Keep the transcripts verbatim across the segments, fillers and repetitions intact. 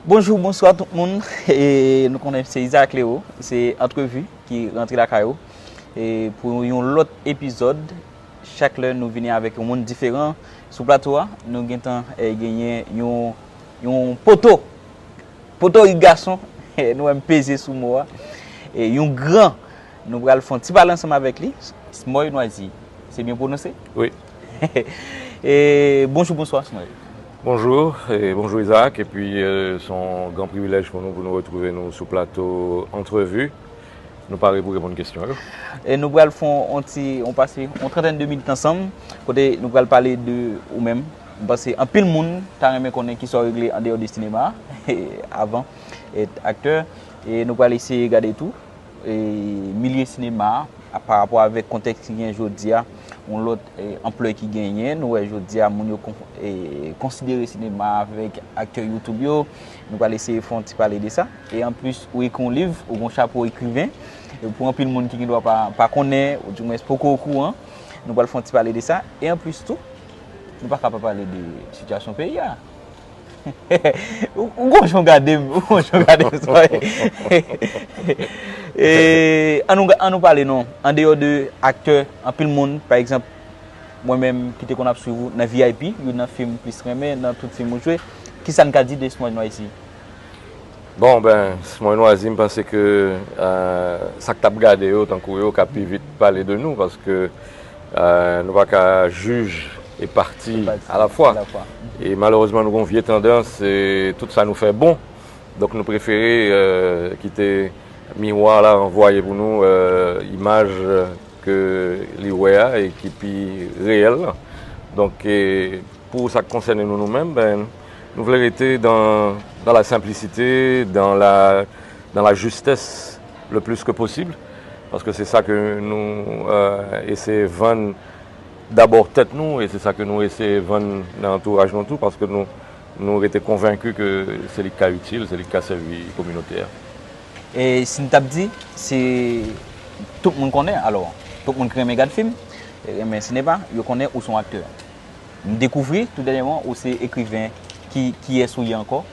Bonjou, bonswa tout moun. E nou konnen se Isaac Léo, se Entrevue ki rantre lakay ou. E pou yon lòt epizòd, chak lè nou vini avèk yon moun diferan sou plato a, nou gentan eh, genyen yon, yon poto, poto yi gason, nou wè m peze sou mo a, e yon gran, nou pral fè yon ti pale ansanm avèk li, Smoy Noisy. Se byen pwononse? Wi. E, bonjou, bonswa, Smoy. Bonjou, e bonjou Isaac, epi euh, se yon gran privilèj pou nou pou nou retwouve nou sou plato Entrevue. Nou pare pou reponn kesyon yo. E nou pral fè yon ti, yon pase, yon trantèn de minit ansanm, kote nou pral pale de ou menm. M panse anpil moun ta renmen konnen kisa w regle andeyò de sinema avan et aktè. E nou pral eseye gade tou e milye sinema a pa rapò avèk kontèks ki gen jodi a, yon lòt eh, anplè ki genyen. Nou wè jodi a moun yo kon- eh, konsidere sinema avèk aktè YouTube yo. Nou pral eseye fè yon ti pale de sa. E anplis, ou ekri yon liv, ou gon chapo ekriven. E pou anpil moun ki gendwa pa, pa konnen, ou dimwens poko okouran, nou pral fè yon ti pale de sa. E anplis tou, nou pa ka pa pale de sitiyasyon peyi a. Ou ou gon jan w gade m, ou gon jan w gade m, Smoy. E, an nou, an nou pale non, andeyò de aktè, anpil moun, pa egzanp, mwen menm ki te konn ap swiv ou nan V I P, youn nan fim m plis renmen nan tout fim ou jwe, kisa n ka di de Smoy Noisy? Bon, ben, Smoy Noisy, m panse ke euh, sa k t ap gade yo, tankou yo, ka pi vit pale de nou, paske euh, nou pa ka jij e pati alafwa. E malerezman, nou gon vye tandans, e tout sa nou fè bon. Donk, nou prefere euh, kite miwa la ranvwaye pou nou euh, imaj ke li wè a e ki pi reyèl la. Donk, e, pou sa k konsène nou, nou menm, ben, nou vle rete dans, dans la simplicité, dans la, dans la justesse le plus que possible, paske se sa ke nou euh, eseye vann dabò tèt nou, e se sa ke nou eseye vann nan antouraj nou tou, paske nou, nou rete konvenki ke se li k ka itil, se li k ka sèvi kominote a. E si n t ap di, se tout moun konnen, alò, tout moun ki renmen gad fim, renmen sinema, yo konnen ou se yon aktè. M dekouvri tou dènyèman ou se ekriven. Ki, kiyès ou ye ankò?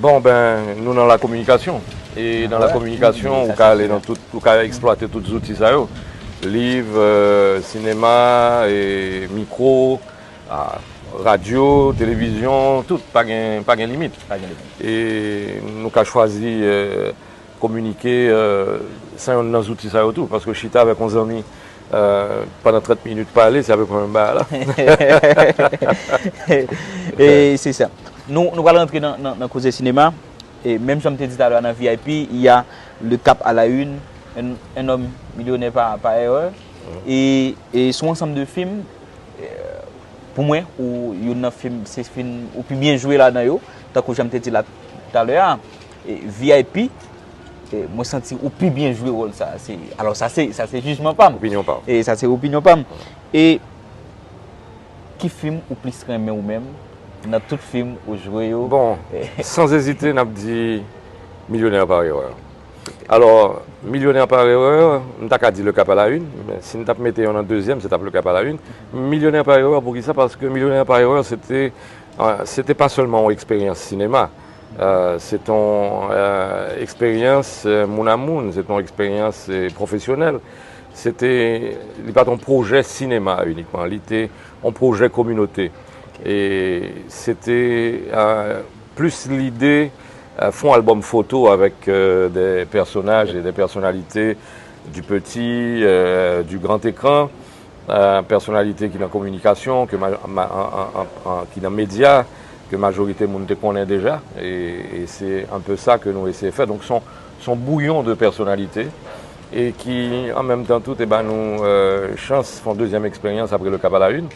Bon, ben, nou nan la kominikasyon. E nan la kominikasyon, ou ka ale nan tout, ou ka eksplwate tout zouti sa yo. Liv, euh, sinema, e mikwo, ah, radyo, televizyon, tout, pa gen, pa gen limit. Pa gen limit. E nou ka chwazi euh, kominike euh, san yonn nan zouti sa yo tou, paske chita avèk yon zanmi euh, pandan trant minit pale, se apeprè menm bagay la. E se sa. Nou, nou pral rantre nan, nan, nan koze sinema. E menm jan m te di talè a nan V I P, il y a Le Cap à la Une, Un, Un homme millionnaire par, par erreur. E, e se yon ansanm de fim, e, pou mwen, ou youn nan fim, se fim ou pi byen jwe ladan yo, tankou jan m te di la talè a. E V I P, e, mwen santi ou pi byen jwe wòl sa. Se, alò, sa se, sa se jijman pa m. Opinyon pa w. E sa se opinyon pa m. E ki fim ou plis renmen ou menm nan tout fim ou jwe yo? Bon, sans hésiter, n ap di Millionnaire par erreur. Alò, Millionnaire par erreur, m ta ka di Le Cap à la Une, men si n t ap mete yon nan dezyèm, se t ap Le Cap à la Une. Millionnaire par erreur, poukisa? Paske Millionnaire par erreur, se te, euh, se te pa sèlman yon eksperyans sinema. Euh, se te yon euh, eksperyans euh, moun a moun, se te yon eksperyans euh, pwofesyonèl. Se te, li pa t yon pwojè sinema inikman, li te yon pwojè kominote. E se te euh, plis lide euh, fè yon albòm foto avèk euh, de pèsonaj e de pèsonalite du petit, euh, du grand écran, euh, pèsonalite ki nan kominikasyon, ke ma, ma, an, an, an, an, ki nan medya, ke majorite moun te konnen deja. E, e se un peu sa ke nou eseye fè. Donk, se yon, se yon bouyon de pèsonalite e ki, an menm tan tou, te ba nou euh, chans fè yon dezyèm eksperyans apre Le Cap à la Une.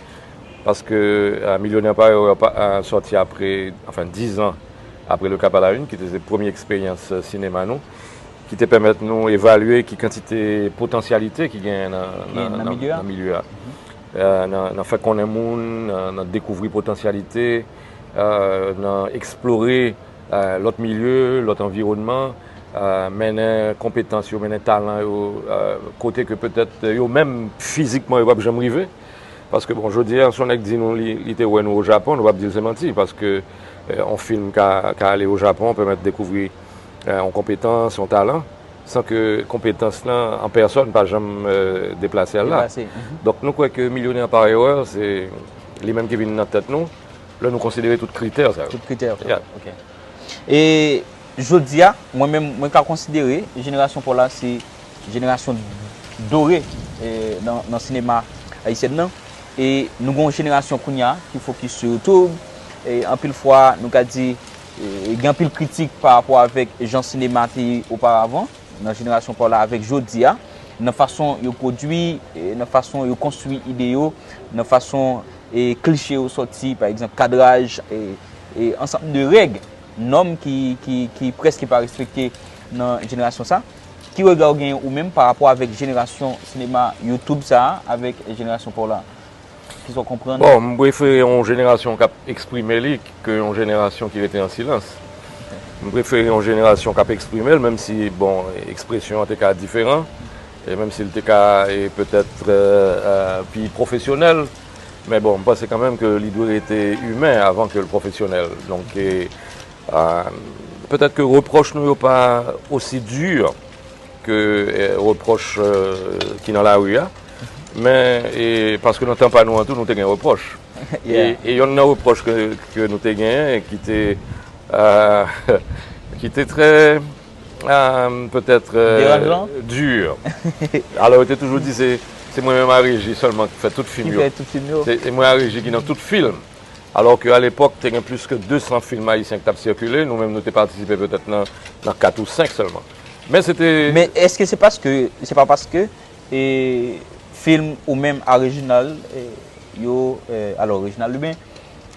Paske euh, Millionnaire par erreur pa, euh, sòti apre, anfen, diz an apre Le Cap à la Une, ki te se premye eksperyans euh, sinema nou, ki te pèmèt nou evalye ki kantite potansyalite ki genyen nan, nan, nan milye a. Euh, nan, nan fè konnen moun, nan, nan dekouvri potansyalite, euh, nan eksplore euh, lòt milye, lòt anviwònman, euh, mennen konpetans yo, mennen talan yo, euh, kote ke petèt yo menm fizikman yo p ap janm rive. Paske, bon, jodi a, si yon nèg di nou li, li te wè nou o Japon, nou p ap di l se manti, paske eh, yon fim ka, ka ale o Japon, pèmèt dekouvri eh, yon konpetans, yon talan, san ke konpetans lan an pèsòn pa janm eh, deplase al la. Deplase. Mhm. Donk, nou kwè ke Millionaire par erreur, se li menm ki vin nan tèt nou, lè nou konsidere tout kritè sa yo. Tout kritè sa yo. Yeah. Ok. E jodi a, mwen menm, mwen ka konsidere jenerasyon pa w la se jenerasyon dore eh, nan, nan sinema ayisyen nan. E nou gen yon jenerasyon kounye a ki fokis sou YouTube. E anpil fwa, nou ka di, eh, gen anpil kritik pa rapò avèk jan sinema te ye oparavan, nan jenerasyon pa w la avèk jodi a, nan fason yo pwodui, eh, nan fason yo konstwi ide yo, nan fason eh, kliche yo sòti, pa egzanp, kadraj, eh, eh, ansanm de règ, nòm ki, ki, ki prèske pa respekte nan jenerasyon sa. Ki rega w genyen ou menm pa rapò avèk jenerasyon sinema YouTube sa a, avèk jenerasyon pa w la? Kisa w konprann? Bon, m prefere yon jenerasyon k ap eksprime li ke yon jenerasyon ki rete an silans. M prefere yon jenerasyon k ap eksprime l, menm si, bon, ekspresyon an te ka diferan, e menm si l te ka, e, petèt, eh, eh, pi pwofesyonèl, men bon, m panse kanmenm ke li dwe rete imen avan ke l pwofesyonèl. Donk, e, eh, petèt ke repwòch nou yo pa osi di ke eh, repwòch eh, ki nan lari a. Men, e, paske nan tan pa nou an tou, nou te gen repwòch. E, Yeah. e yonn nan repwòch ke, ke nou te genyen, ki te, eh, ki te trè, eh, petèt, eh, Deranjan? Di. Alò, yo te toujou di se, se mwen menm a reji sèlman ki fè tout Ki fim yo. Fè tout fim yo? Se, se mwen a reji ki nan tout fim. Alò ke alepòk, te gen plis ke de san fim ayisyen ki t ap sikile, nou menm nou te patisipe petèt nan, nan kat ou senk sèlman. Men se te Men èske se paske, se pa paske, e, fim ou menm a Reginald, e, yo, e, alò Reginald Lubin,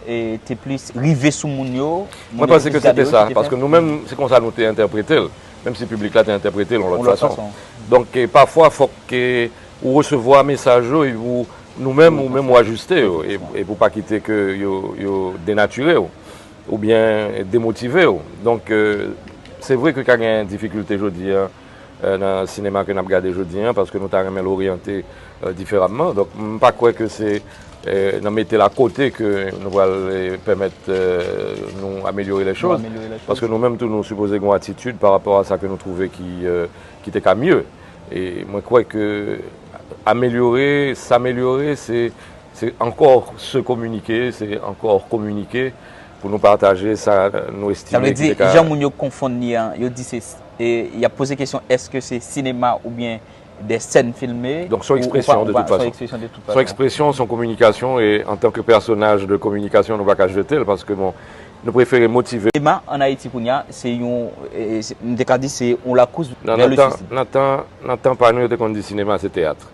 e, te plis rive sou moun yo, moun Mwen yo te panse ke plis se gade te yo, sa, ki te fè paske nou menm, se konsa nou te entèprete l, menm si piblik la te entèprete l yon Yon lòt lòt fason. fason. Donk, e, pafwa, fòk ke ou resevwa mesaj yo, e pou nou menm, ou menm, ou ajiste yo, e, e pou pa kite ke yo, yo denatire w, oubyen demotive w. Donk, eh, se vre ke ka gen difikilte jodi a, eh, nan sinema ke n ap gade jodi a, paske nou ta renmen l oryante, eh, diferaman. Donk, m pa kwè ke se, eh, nan mete l akote ke nou pral, eh, pèmèt, eh, nou amelyore lè Nou choz. amelyore lè choz. Paske nou menm tou, nou sipoze gen yon atitid pa rapò a sa ke nou twouve ki, eh, ki te ka mye. E mwen kwè ke amelyore, samelyore, se, se ankò se kominike, se ankò kominike pou nou pataje sa nou Sa estime vle ki di, te ka jan moun yo konfonn li an, yo di se, e, y ap poze kesyon, èske se sinema oubyen de sèn filme? Donk, se yon ou, ou ekspresyon pa, de ou pa, tout se yon fason. Ekspresyon de tout Se yon fason. Ekspresyon, se yon kominikasyon, e antanke pèsonaj de kominikasyon, nou pa ka jete l, paske, bon, nou prefere motive Sinema ann Ayiti kounye a, se yon, e, se, m te ka di se yon lakous Nan, vè nan le tan, suicide. Nan tan, nan tan pa nou, yo te konn di sinema se teyat.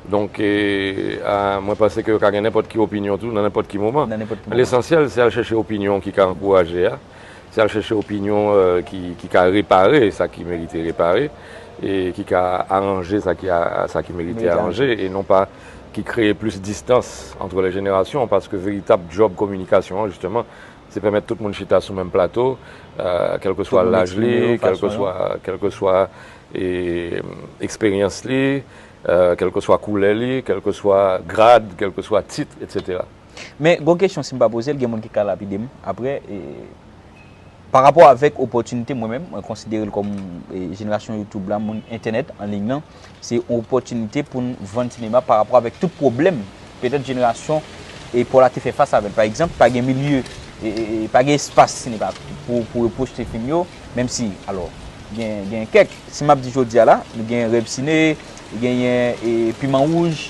Donk, e, a, mwen panse ke yo ka gen nenpòt ki opinyon tou, nan nenpòt ki moman. Nan nenpòt ki moman. Lesansyèl, se al chèche opinyon ki ka ankouraje a, se al chèche opinyon, e, ki, ki ka repare sa ki merite repare, e ki ka aranje sa ki a, sa ki merite Merite aranje, aranje. E non pa ki kreye plis distans entre les générations, paske veritab djòb kominikasyon an, jisteman, se pèmèt tout moun chita sou menm plato, e, kèlkeswa Tout moun laj eksprime li, yo, fason yo. kèlkeswa, kèlkeswa, e, eksperyans li, e, kèlkeswa koulè li, kèlkeswa grad, kèlkeswa tit, etsetera. Men, gon kesyon, si m pa poze l, gen moun ki ka lapide m apre, e, pa rapò avèk opòtinite, mwen menm, mwen konsidere l kòm, e, jenerasyon YouTube la, moun entènèt, an liy lan, se yon opòtinite pou n vann sinema pa rapò avèk tout pwoblèm petèt jenerasyon e pa w la te fè fas avè l. Pa egzanp, pa gen milye, e, e, e, pa gen espas sinema pou, pou yo pwojte fim yo, menm si, alò, gen, gen kèk. Si m ap di jodi a la, nou gen Rèv Sine, genyen, e, Piman Wouj,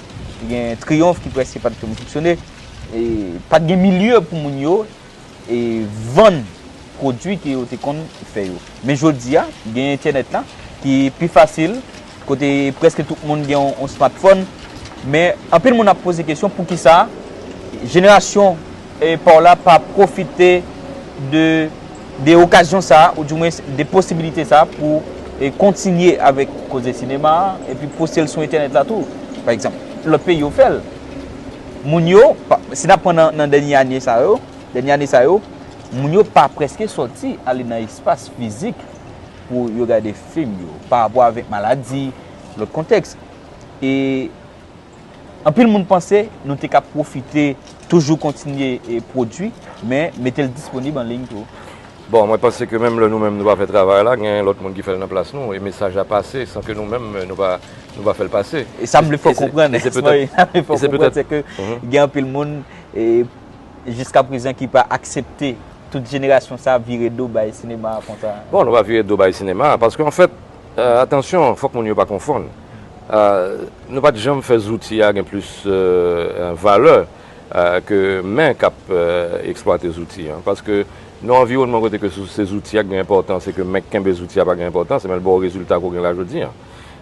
gen Triyonf ki prèske pa t janm fonksyone, e pa t gen milye pou moun yo e vann pwodui ke yo te konn fè yo. Men jodi a, gen entènèt la ki pi fasil, kote prèske tout moun gen yon, yon smartphone. Men anpil moun ap poze kesyon poukisa jenerasyon e pa w la pa pwofite de, de okazyon sa a, oudimwens de posibilite sa a pou e kontinye avèk koze sinema a, epi poste l sou entènèt la tou. Pa egzanp, lòt peyi yo fè l. Moun yo, pa, si n ap pran nan, nan dènye ane sa yo, dènye ane sa yo, moun yo pa prèske sòti ale nan espas fizik pou yo gade fim yo, pa rapò avèk maladi, lòt kontèks. E Anpil moun panse nou te ka pwofite toujou kontinye e pwodui, men mete l disponib an liy tou. Bon, mwen panse ke menm lè nou menm nou pa fè travay la, gen lòt moun ki fè l nan plas nou, e mesaj la pase san ke nou menm nou pa, nou pa fè l pase. E sa m vle fè w konprann, sa m vle fè w konprann, se ke gen anpil moun, e, jiska prezan ki pa aksepte tout jenerasyon sa vire do bay sinema a konsa. Bon, nou pa vire do bay sinema a, paske anfèt, euh, atansyon, fòk moun yo pa konfonn. Euh, nou pa t janm fè zouti a gen plis, euh, valè, euh, ke men k ap, euh, eksplwate zouti an. Paske nan anviwònman kote ke se zouti a k gen enpòtans e ke men k kenbe zouti a pa gen enpòtans, men l ba w rezilta ke w gen la jodi an.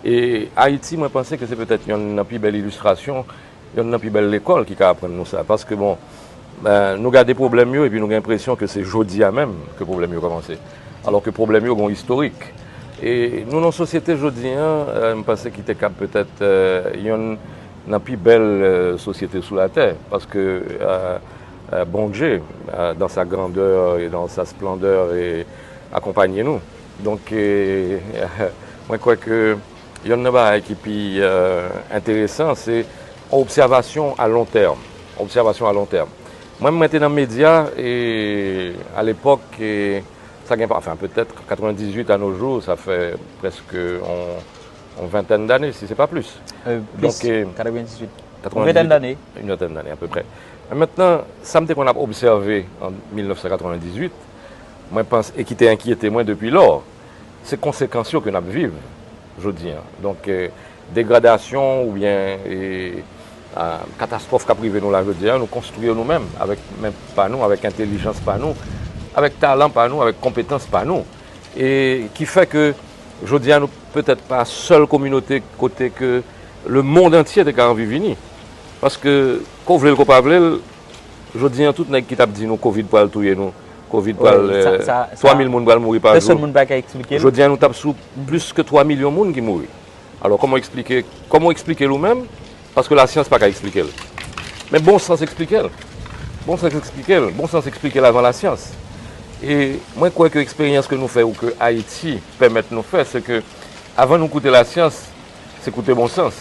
E Ayiti, mwen panse ke se petèt yonn nan pi bèl ilistrasyon, yonn nan pi bèl lekòl ki ka aprann nou sa. Paske, bon, euh, nou gade pwoblèm yo epi nou gen enpresyon ke se jodi a menm ke pwoblèm yo kòmanse. Alò ke pwoblèm yo gen yon istorik. E nou nan sosyete jodi an, euh, m panse ki te kab petèt, euh, yonn nan pi bèl, euh, sosyete sou latè. Paske, euh, euh, Bondye, euh, dans sa grandeur et dans sa splendeur, e akonpanye nou. Donk, e, mwen kwè ke yonn nan bagay ki pi, euh, enteresan, se yon obsèvasyon a lon tèm. Obsèvasyon a lon tèm. Mwen, mwen te nan medya, e, alepòk, e, sa gen pa, anfen, petèt katrevendizuit a nos jours, sa fè prèske yon, yon ventèn dane, si se pa plis. Euh, plis, katrevendizuit. Yon ventèn dane. Yon ventèn dane, apeprè. Men mentnan, sa m te konn ap obsève an mil nèf san katrevendizuit, mwen panse, e ki te enkyete mwen depi lò, se konsekans yo ke n ap viv jodi an. Donk, e, degradasyon oubyen, e, a, katastwòf k ap rive nou la jodi an, nou konstwi yo nou menm, avèk men pa nou, avèk entèlijans pa nou, avèk talan pa nou, avèk konpetans pa nou. E ki fè ke jodi an nou petèt pa sèl kominote kote ke le monde entier te ka anvi vini. Paske, ke w vle l, ke w pa vle l, jodi an tout nèg ki t ap di nou kovid pral touye nou, kovid pral, euh, twa mil moun pral mouri pa jou. Pèsonn moun pa ka eksplike l. Jodi an nou t ap sou plis ke twa milyon moun ki mouri. Alò, kòman w eksplike, kòman w eksplike l ou menm? Paske lasyans pa ka eksplike l. Men bon sans eksplike l. Bon sans eksplike l. Bon sans eksplike l avan lasyans. E mwen kwè ke eksperyans ke nou fè ou ke Ayiti pèmèt nou fè, se ke avan nou koute lasyans, se koute bon sans.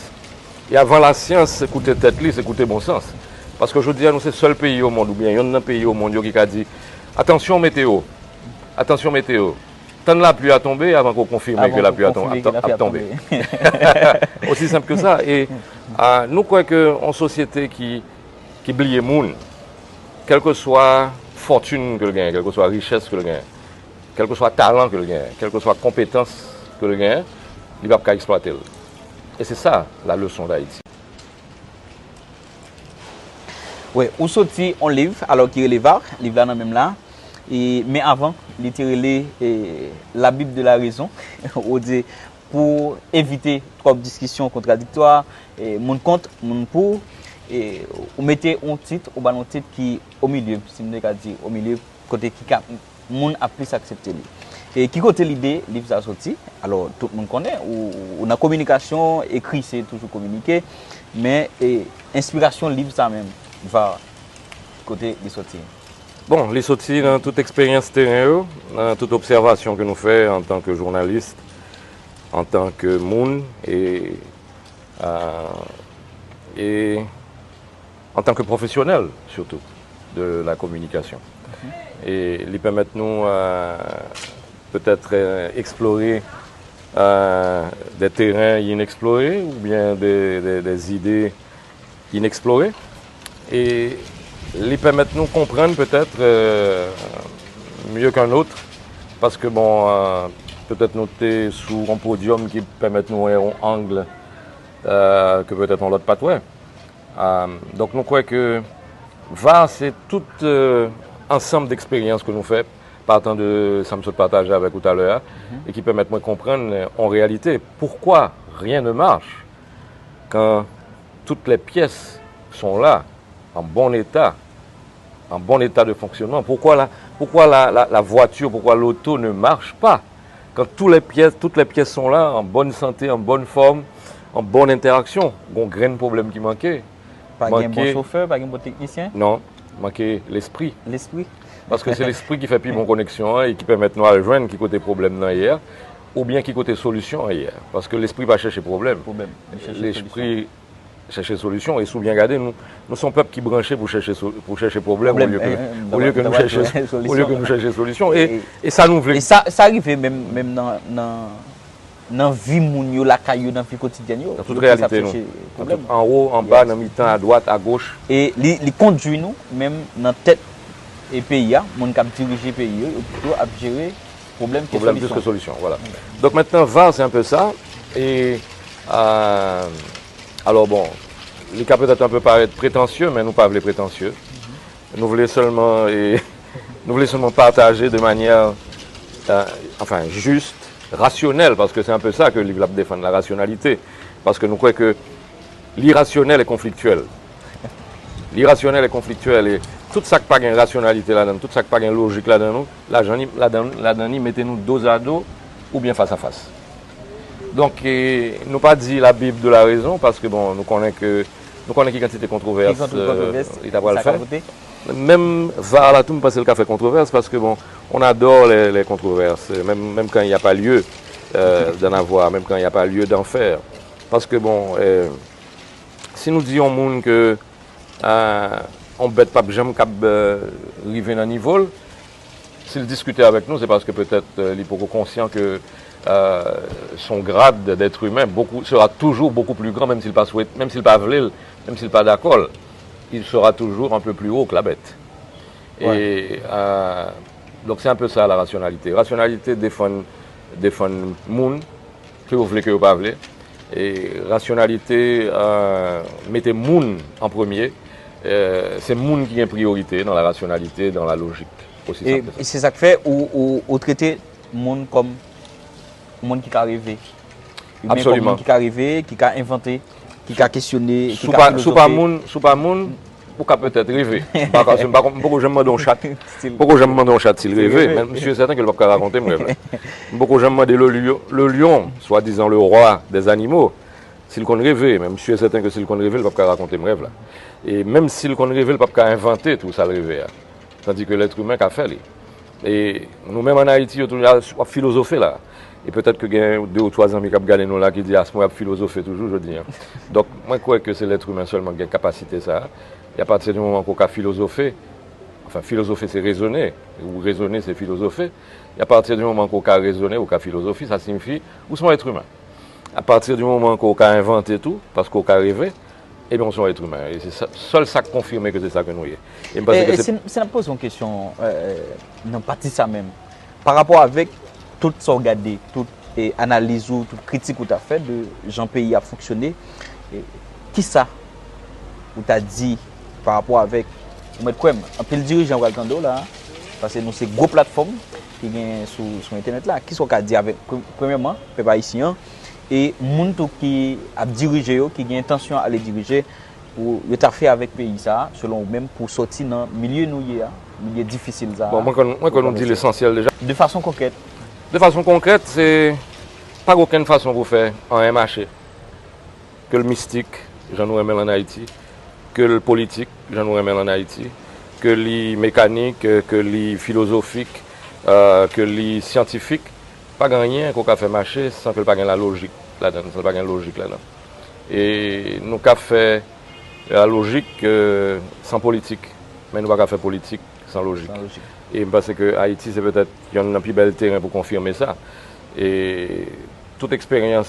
E avan lasyans, se koute tèt li, se koute bon sans. Paske jodi a, nou se sèl peyi o mond, oubyen yonn nan peyi o mond yo ki ka di, atansyon meteyo, atansyon meteyo. Tann lapli a tonbe avan ke w konfime ke lapli a ap tonbe. Osi senp ke sa. E, a, nou kwè ke yon sosyete ki, ki bliye moun, kèlkeswa fòtin ke l genyen, kèlkeswa richès ke l genyen, kèlkeswa talan ke l genyen, kèlkeswa konpetans ke l genyen, li p ap ka eksplwate l. E se sa la leson d Ayiti. Wi, ou soti yon liv, alò ki rele Var, liv la nan men m la. E, men avan, li te rele, e, La Bible de la raison, ou di pou evite twòp diskisyon kontradiktwa, e, moun kont, moun pou, e, ou mete yon tit, ou ba l yon tit ki omilye, si m te ka di omilye, kote ki ka moun ap plis aksepte li. E ki kote lide liv sa soti? Alò, tout moun konnen, ou, ou nan kominikasyon, ekri se toujou kominike, men e, enspirasyon liv sa menm, Var, ki kote li soti? Bon, li soti nan tout eksperyans teren yo, nan tout obsèvasyon ke nou fè antanke jounalis, antanke moun, e, a, e antanke pwofesyonèl, sitou, de la communication. E li pèmèt nou, euh, petèt, euh, eksplore, euh, de teren ineksplore oubyen de, de, de zide ineksplore. E li pèmèt nou konprann petèt, euh, mieux qu'un autre, paske, bon, euh, petèt nou te sou yon podyòm ki pèmèt nou wè yon ang, euh, ke petèt yon lòt pa t wè. Euh, donk, nou kwè ke Var se tout, euh, ansanm d'eksperyans ke nou fè, partan de sa m sot pataje avèk ou talè a, e ki pèmèt mwen konprann, euh, yon reyalite. Pourquoi rien ne marche quand toutes les pièces sont là, en bon état, en bon état de fonctionnement? Pourquoi la, pourquoi la, la, la voiture, pourquoi l'auto ne marche pas quand tous les pièces, toutes les pièces sont là, en bonne santé, en bonne forme, en bonne interaction? Gon grenn pwoblèm ki manke. Pa gen bon chofè, pa gen bon teknisyen? Non, manke lespri. Lespri. Paske se lespri ki fè pi bon koneksyon an e ki pèmèt nou al jwenn ki kote pwoblèm nan ye a, oubyen ki kote solisyon an ye a. Paske lespri pa chèche pwoblèm. Lespri chèche solisyon. E si w byen gade, nou, nou se yon pèp ki branche pou chèche, pou chèche pwoblèm olye ke, olye ke nou chèche, olye ke nou chèche solisyon. E, e sa nou vle. E sa, sa rive menm, menm nan, nan, nan vi moun yo, lakay yo, nan vi kotidyèn yo. Nan tout reyalite nou. Anwo, anba, nan mitan, adwat, agoch. E li, li kondui nou, menm nan tèt e peyi a, moun k ap dirije peyi yo, yo pito ap jere pwoblèm ke solisyon. Pwoblèm plis ke solisyon, vwala. Donk mentnan, VAR, se enpe sa. E, euh, alò, bon, li ka petèt enpe parèt pretansye, men nou pa vle pretansye. Nou vle sèlman, e, nou vle sèlman pataje de manyè, euh, anfen, jis, rasyonèl, paske se enpe sa ke liv la ap defann, la rasyonalite. Paske nou kwè ke lirasyonèl e konfliktyèl. Lirasyonèl e konfliktyèl, e tout sa k pa gen rasyonalite ladan, tout sa k pa gen lojik ladan nou, ladan ni, ladan, ladan ni mete nou dozado oubyen fas a fas. Donk, e, nou pa di la Bible de la raison, paske, bon, nou konnen ke, nou konnen ki kantite kontwovès, euh, li ta pral fè. Menm VAR la tou, m panse l ka fè kontwovès, paske, bon, on adore les, les controverses, même, même quand il n'y a pas lieu, euh, d'en avoir, même quand il n'y a pas lieu d'en faire. Paske, bon, euh, si nou di yon moun ke, euh, yon bèt p ap janm kab, euh, rive nan nivo l, si l diskite avèk nou, se paske petèt, euh, li poko konsyan ke, euh, son grade d'être humain beaucoup, sera toujours beaucoup plus grand, même s'il pas souhaité, même s'il pa vle l, même s'il pa dakò l, il sera toujours un peu plus haut que la bête. E, euh, donk, se enpe sa, la rasyonalite. Rasyonalite defann, defann moun, ke yo vle, ke yo pa vle. E rasyonalite, euh, mete moun an premye. Euh, se moun ki gen priyorite nan la rasyonalite, dans la logique. Osi senp ke sa. E se sa k fè ou, ou, ou trete moun kòm yon moun ki ka reve. Imen kòm yon moun ki ka reve, ki ka envante, ki ka kesyone, ki ka filozofe. Si w pa moun, si w pa moun, ou ka petèt reve. M pa, m pa, m poko janm mande yon chat. M poko janm mande yon chat si l reve, men m si e sèten ke l p ap ka rakonte m rèv la. M poko janm mande le lion, le lion, swadizan le roi des animaux, si l konn reve, men m si e sèten ke si l konn reve, l p ap ka rakonte m rèv la. E menm si l konn reve, l p ap ka envante tou sa l reve a. Tandi ke lèt imen ka fè li. E nou menm ann Ayiti, yo toujou ap filozofe la. E petèt ke gen de ou twa zanmi k ap gade nou la ki di, "Asmo ap filozofe toujou jodi a." Donk, mwen kwè ke se lèt imen sèlman ki gen kapasite sa a. E apati di moman ke w ka filozofe, anfen, filozofe se rezone, ou rezone se filozofe. E apati di moman ke w ka rezone, ou ka filozofe, sa siyifi ou se yon èt imen. Apati di moman ke w ka envante tou, paske w ka reve, ebyen, w se yon èt imen. E se sa, sèl sa k konfime ke se sa ke nou ye. E m panse ke se... Si, si n ap poze yon kesyon, euh, nan pati sa menm, pa rapò avèk tout sa w gade, tout, e, analiz ou, tout kritik ou ta fè de jan peyi a fonksyone, e, kisa ou ta di pa rapò avèk, ou mèt kwè m, anpil dirijan pral tande w la, paske nou se gwo platfòm ki gen sou, sou entènèt la. Kisa w ka di avèk, pre-, premyèman, pèp ayisyen an, e moun tou ki ap dirije yo, ki gen entansyon ale dirije, pou yo ta fè avèk peyi sa a, selon ou menm, pou sòti nan milye nou ye a, milye difisil sa a? Bon, mwen kwè, mwen kwè nou di lesansyèl deja. De fason konkrèt. De fason konkrèt, se pa gen okenn fason pou fè anyen mache. Ke l mistik, jan nou renmen l ann Ayiti, ke l politik, jan nou renmen l ann Ayiti, ke li mekanik, ke li filozofik, euh, ke li syantifik, pa gen anyen ke w ka fè mache san ke l pa gen lalojik ladan l, san l pa gen lojik ladan l. E nou ka fè lalojik, euh, san politik, men nou pa ka fè politik san lojik. San lojik. E m panse ke Ayiti se petèt yonn nan pi bèl teren pou konfime sa. E tout eksperyans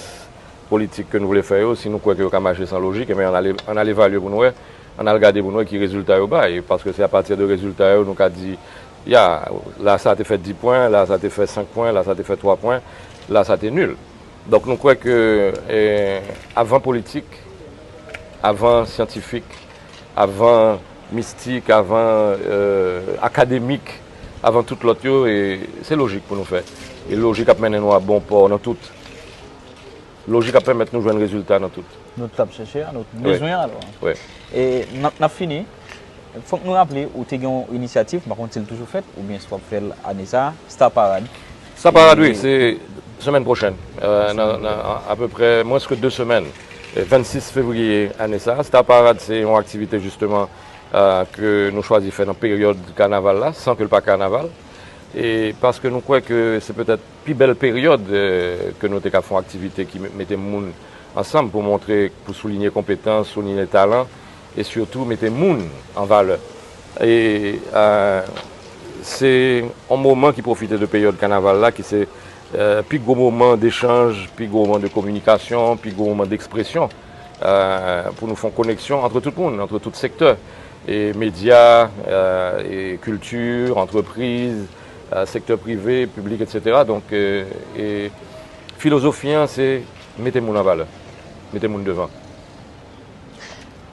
politik ke nou vle fè yo, si nou kwè ke yo ka mache san lojik, ebyen, ann al, ann al evalye pou n wè, ann al gade pou n wè ki rezilta yo bay, paske se apati de rezilta yo nou ka di, ya, la sa te fè dis pwen, la sa te fè senk pwen, la sa te fè twa pwen, la sa te nil. Donk, nou kwè ke, eh, avan politik, avan syantifik, avan mistik, avan, euh, akademik, avan tout lòt yo, e se lojik pou nou fè. E lojik ap mennen nou a bon pò nan tout. Lojik ap pèmèt nou jwenn rezilta nan tout. Nou tout ap chèche a, nou tout bezwen a, alò. Wi. E n ap, n ap fini. Fòk nou raple, ou te gen yon inisyativ, m pa konn si l toujou fèt, oubyen si w ap fè l ane sa a, Star Parade. Star Parade, wi, se semèn pwochèn. Euh, nan, nan apeprè mwens ke de semèn. E vennsis fevriye ane sa a. Star Parade, se yon aktivite, jisteman, euh, ke nou chwazi fè nan peryòd kanaval la, san ke l pa kanaval. E paske nou kwè ke se petèt pi bèl peryòd, eh, ke nou te ka fè yon aktivite ki me-, mete moun ansanm pou montre, pou soulinye konpetans, soulinye talan e sitou mete moun an valè. E, euh, se yon moman ki pwofite de peryòd kanaval la, ki se, euh, pi gwo moman dechanj, pi gwo moman de kominikasyon, pi gwo moman dekspresyon, euh, pou nou fè yon koneksyon antre tout moun, antre tout sektè, e medya, euh, e kilti, antrepriz, euh, sektè prive, piblik, et cetera. Donk, euh, e filozofi an, se mete moun an valè, mete moun devan.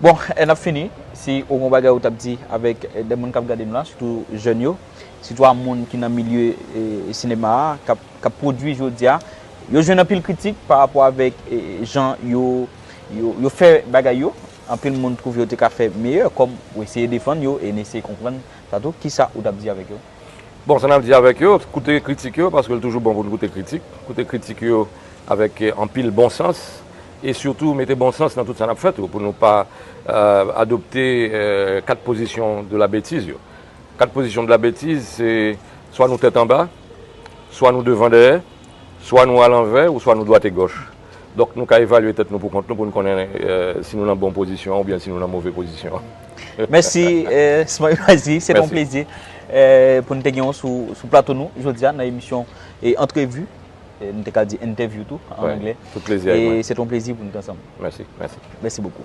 Bon, e n ap fini. Si ou gen yon bagay ou t ap di avèk, eh, de moun k ap gade nou la, sitou jèn yo, sitou a moun ki nan milye, eh, sinema a, k ap, k ap pwodui jodi a, yo jwenn anpil kritik pa rapò avèk, eh, jan yo, yo, yo fè bagay yo. Anpil moun twouve yo te ka fè meyè, kòm ou eseye defann yo e n eseye konprann sa tou. Kisa ou t ap di avèk yo? Bon, sa n ap di avèk yo, koute kritik yo, paske l toujou bon pou n koute kritik. Koute kritik yo avèk, eh, anpil bon sans e sitou mete bon sans nan tout sa n ap fè tou, pou nou pa, euh, adopte, euh, kat pozisyon de la betiz yo. Kat pozisyon de la betiz, se swa nou tèt anba, swa nou devan dèyè, swa nou alanvè, ou swa nou dwat e gòch. Donk, nou ka evalye tèt nou pou kont nou, pou n konnen, euh, si nou nan bon pozisyon oubyen si nou nan move pozisyon. Mèsi, eh, Smile Mazi, se t yon plezi, eh, pou n te gen w sou, sou plato nou jodi a nan emisyon, eh, Antrevi. Eh, nou te ka di entèvyou tou, an anglè. Tout plezi a mwen. E se t yon plezi pou n te ansanm. Mèsi, mèsi. Mèsi bokou.